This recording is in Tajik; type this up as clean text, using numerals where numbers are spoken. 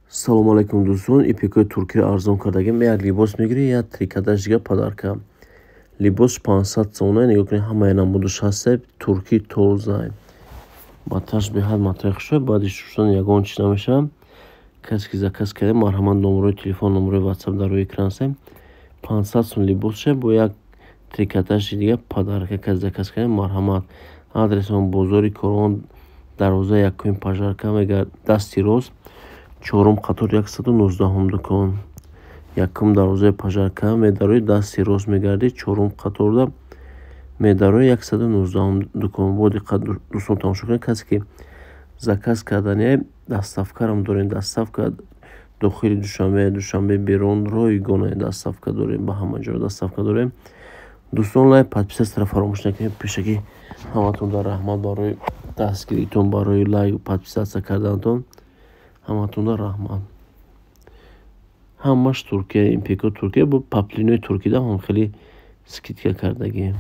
Салому алайкум, дӯстон. Ипекои туркиро арзон кардагим. Як либос мегирӣ, як трикотаж дига подарка. Либос 500 сомона. Нигоҳ кунед, ҳамаи намудаш ҳаста, турки тоза. Маташ беҳад матои хушбӯй, баъди шуштан ягон чиз намешавад. Касе ки заказ карда, марҳамат, номерои телефон, номерои ватсап дар рӯи экран аст. 500 сом либосша бо як трикотажи дига подарка. Касе заказ карда, марҳамат. Адресмон: бозори Корвон, дарвозаи якуми пожарка мегард, дасти рост, чорум қатор, 119-ум дукон. Якум дарвозаи пожарка медарои, дасти рост мегардӣ, чорум қаторда медарои, 119-ум дукон. Бо диққат, дӯстон, тамошо кунед. Касе ки заказ кардани, доставкарам дорем, доставка дохили Душанбе, Душанбе берун ройгона доставка дорем, ба ҳама ҷо доставка дорем. Дӯстон, лайк, подписаться фаромӯш накунед. Пешакӣ ҳаматон дар раҳмат барои дастгиритон, барои лайк, подписаться карданатон. Ҳаматонда раҳмат. Ҳамаш Туркия, импеко Туркия, бо поплинои туркида ҳам хеле скидка кардагием.